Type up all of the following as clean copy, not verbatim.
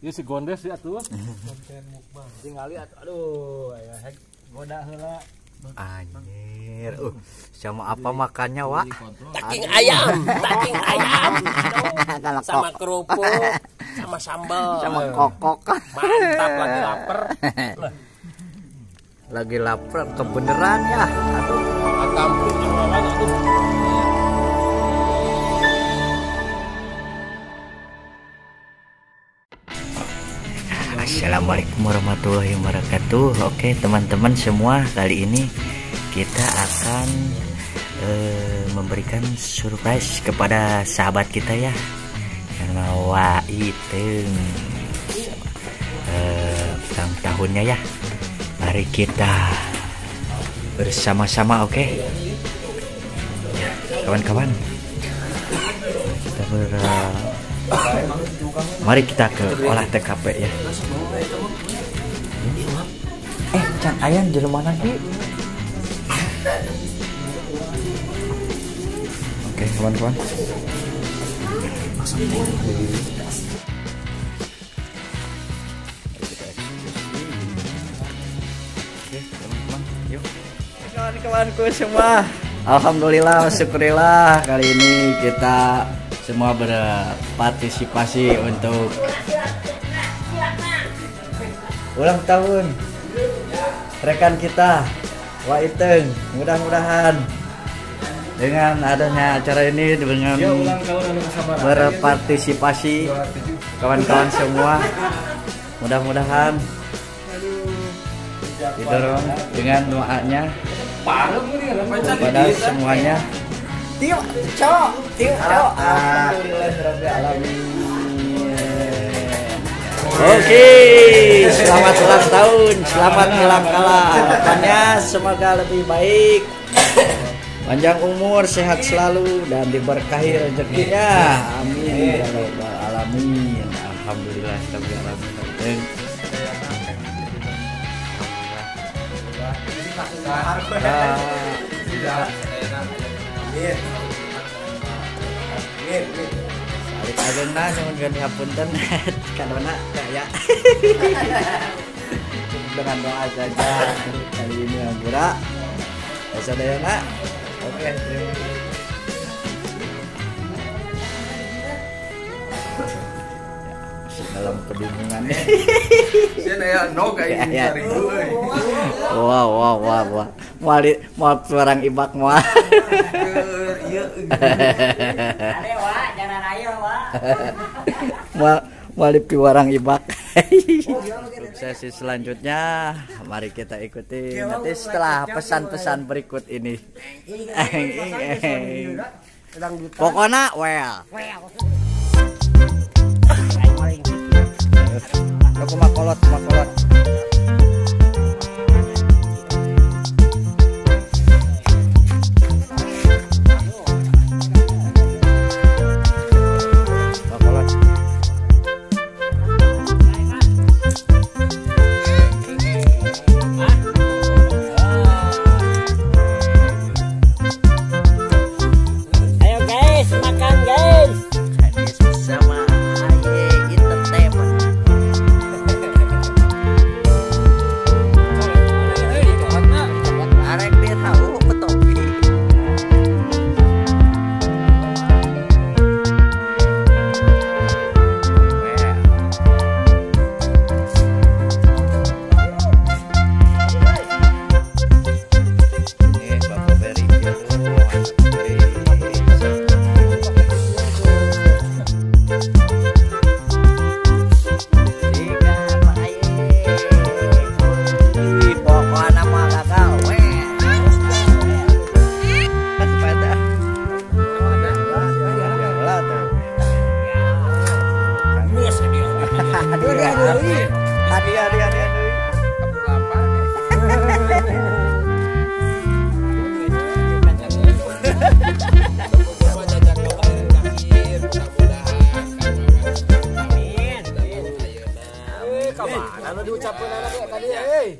Ieu si Gondes ya atuh. Konten mukbang. Tingali atuh. Aduh, aya hek goda heula. Anjir, sama apa makannya, Wak? Daging ayam, daging ayam. Sama kerupuk, sama sambal, sama kokok. Mantap, lagi lapar. Lagi lapar kebeneran ya. Aduh. Assalamualaikum warahmatullahi wabarakatuh. Oke teman-teman semua, kali ini kita akan memberikan surprise kepada sahabat kita ya, yang Wa Iteung ulang tahunnya ya. Mari kita bersama-sama, oke ya, kawan-kawan. Kita mari kita ke olah TKP ya. Can ayan jelema lagi. Oke, kawan-kawan. Oke, teman-teman, yuk. Kawan-kawanku semua, alhamdulillah, syukurillah kali ini kita semua berpartisipasi untuk ulang tahun rekan kita Wa Iteung. Mudah-mudahan dengan adanya acara ini, dengan berpartisipasi kawan-kawan semua, mudah-mudahan didorong dengan doanya kepada semuanya. Tiup, cok, tiup, cok. Alhamdulillahirabbil alamin. Oke, selamat ulang tahun, selamat milangkala. Harapannya semoga lebih baik, panjang umur, sehat selalu, dan diberkahi rezekinya. Amin ya rabbal alamin. Alhamdulillahirabbil alamin. Salik ageuna nyuhun ganti hapunten kadona ya. Dengan doa saja kali ini ampura. Sadayana. Oke, terima kasih. Ya, masih dalam kebingungan. Wow, wow, wow, wow. Moal orang ibak moal. Moal piwarang ibak. Sesi selanjutnya mari kita ikuti nanti setelah pesan-pesan berikut ini. Pokoknya well. Aku makolot, makolot. Ayo guys, makan guys. Hadis bersama AY Entertainment.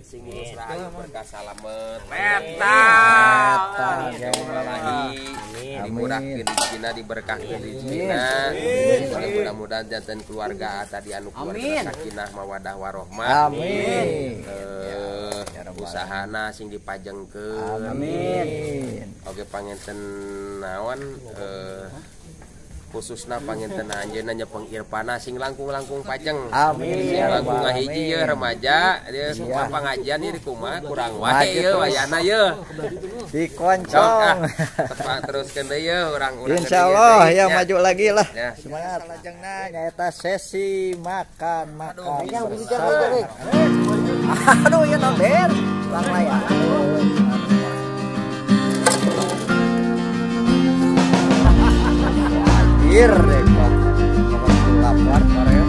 Sing lulus rahayu berkah salamet. Eta. Dimurahkeun rezekina, diberkahkeun rezekina. Mudah-mudahan janten keluarga tadi anu keluarga sakinah mawadah warohmah. Amin. Usahana sing dipajengkeun. Amin. Oke panginten naon khususna panginten anjeunna nya pengirpana sing langkung-langkung pajeng. Amin. Sing langkung ngahiji ye remaja, ieu kumaha pangajian ieu kumaha kurang wae ye wayana ye. Dikoncong. Tepak teruskeun deui ye urang-urang. Insyaallah ya maju lagi lah. Ya. Semangat. Salajengna nyaeta sesi makan-makan. Aduh ya nomber. Lang layar. Anjir deh kok. Lapar pareo.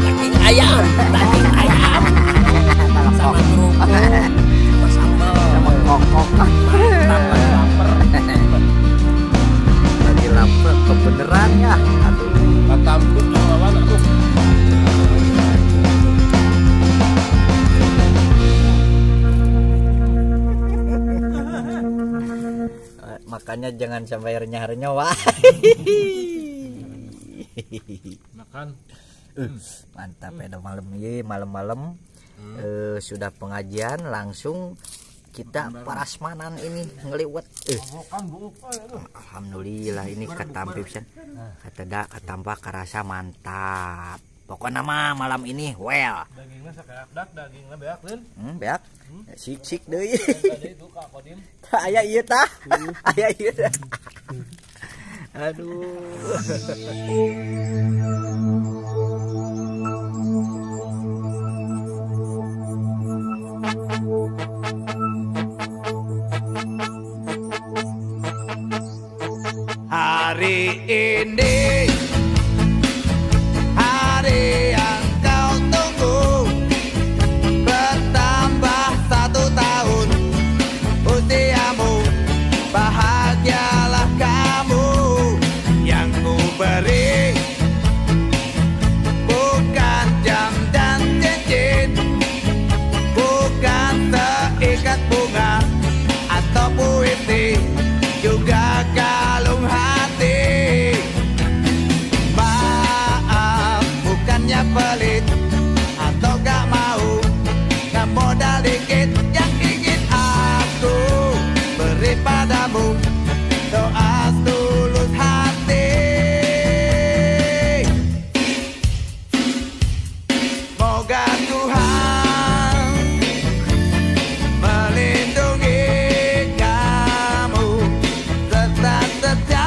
Daging ayam, sama kerupuk, sama sambal, sama kokok. Mantap, lagi lapar. Lagi lapar kebeneran ya. Aduh. Katampuk lawan aku. Makanya jangan sampai renyah-renyah, wah. Makan. Mantap ya malam ini, malam-malam sudah pengajian langsung kita parasmanan ini ngeliwet. Alhamdulillah ini ketampi pisan. Kateda katampa karasa mantap. Pokoknya mah malam ini well. Dagingnya sakeak dagingnya beak lin. Beak. Sik-sik deui. Tah aya ieu tah. Aya ieu tah. Aduh. Hari ini hari yang kau tunggu, bertambah 1 tahun usiamu, bahagialah kamu. Yang ku beri bukan jam dan cincin, bukan seikat bunga atau puisi, juga kalung hati. Maaf, bukannya pelit atau gak mau, gak modal dikit yang ingin aku beri padamu, doa tulus hati. Moga Tuhan melindungi kamu serta setia.